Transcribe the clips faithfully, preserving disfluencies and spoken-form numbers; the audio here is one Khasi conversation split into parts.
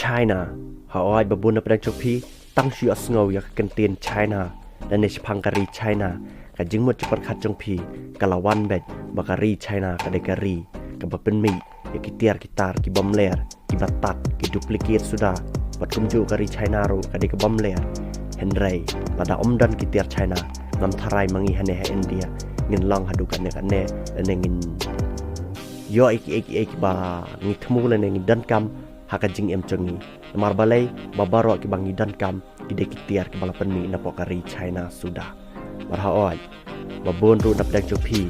China, hooid ba bun na pdeng jong phi tang shu ïohsngew ïa ka kyntien China, lane shaphang ka ri China, ka jingmut jingpyrkhat jong phi ka la wan beit ba ka ri China ka dei ka ri kaba pynmih ïa ki tiar ki tar ki bym ler, kiba tad, ki duplicate suda, bad kumjuh ka ri China ruh ka dei ka bym ler. Hynrei lada ym don ki tiar China, ngam tharai ma ngi hangne ha India ngin long haduh katne katne, lane ngin ïoh ïa kiei kiei ba ngi thmu lane ngi donkam ha ka jingim jong ngi. Namar balei? Ba baroh kiba ngi donkam ki dei ki tiar kiba la pynmih napoh ka ri China suda. Bad hooid, ba bun ruh na pdeng jong phi,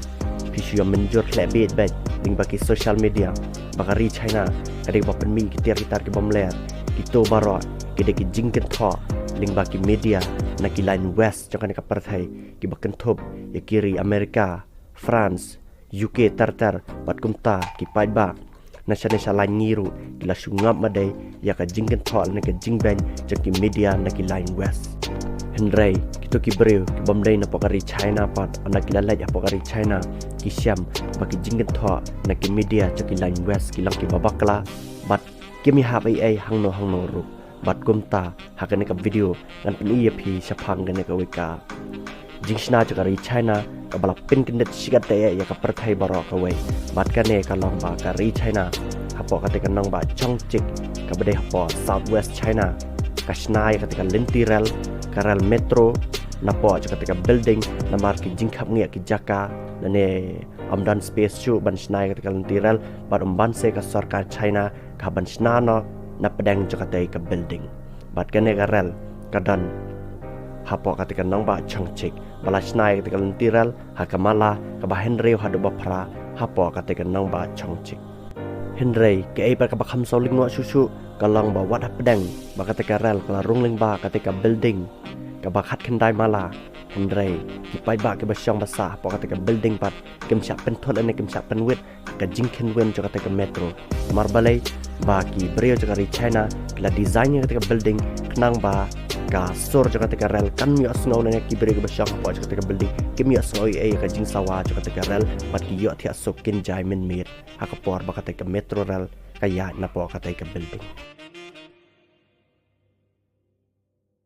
phi shu ïa mynjur khleh bit beit lyngba ki social media ba ka ri China ka dei kaba pynmih ki tiar ki tar ki bym ler. Kito baroh ki dei ki jingkynthoh lyngba ki media na ki lain West jong kane ka pyrthei, kiba kynthup ïa ki ri America, France, U K ter ter, bad kumta ki paidbah na shane sha lain ngi ruh ki la shu ngap madei ïa ka jingkynthoh lane ka jingbeiñ jong ki media na ki lain West. Hynrei kito ki briew ki bym dei napoh ka ri China pat, ynda ki la leit hapoh ka ri China, ki shem ba ki jingkynthoh na ki media jong ki lain West ki long kiba bakla, bad kim ïahap ei ei hangno hangno ruh. Bad kumta ha kane ka video ngan pyni ïa phi shaphang kane kawei ka jingshna jong ka ri China kaba la pynkyndit shikatdei ïa ka pyrthei baroh kawei. Bad kane ka long ba ka ri China, hapoh kata ka nongbah Chongqing, kaba dei hapoh South West China, ka shna ïa kata ka lynti rel, ka rel metro, napoh jong kata ka building, namar ki jingkhapngiah ki jaka, lane ym don space shuh ban shna ïa kata ka lynti rel, bad ym banse ka sorkar China ka ban shna noh na pdeng jong kata ka building. Bad kane ka rel ka don hapoh kata ka nongbah Chongqing, ba la shna ïa kata ka lynti rel ha ka mala kaba hynriew haduh ba phra hapoh kata ka nongbah Chongqing. Hynrei kaei pat kaba kham sawlyngngoh shuh shuh ka long ba wat hapdeng ba kata ka rel ka la rung lyngba kata ka building kaba khatkhyndai mala, hynrei ki paidbah kiba shong ba sah hapoh kata ka building pat kim shah pynthut lane kim shah pynwit ha ka jingkhynwin jong kata ka metro. Namar balei? Ba ki briew jong ka ri China ki la design ïa kata ka building khnang ba ka sur jong kata ka rel kan ym ïohsngew lane ki briew kiba shong hapoh jong kata ka building kim ïohsngew ei ei ïa ka jingsawa jong kata ka rel, bad ki ïohthiah suk kynjai mynmiet ha ka por ba kata ka metro rel ka ïaid napoh kata ka building.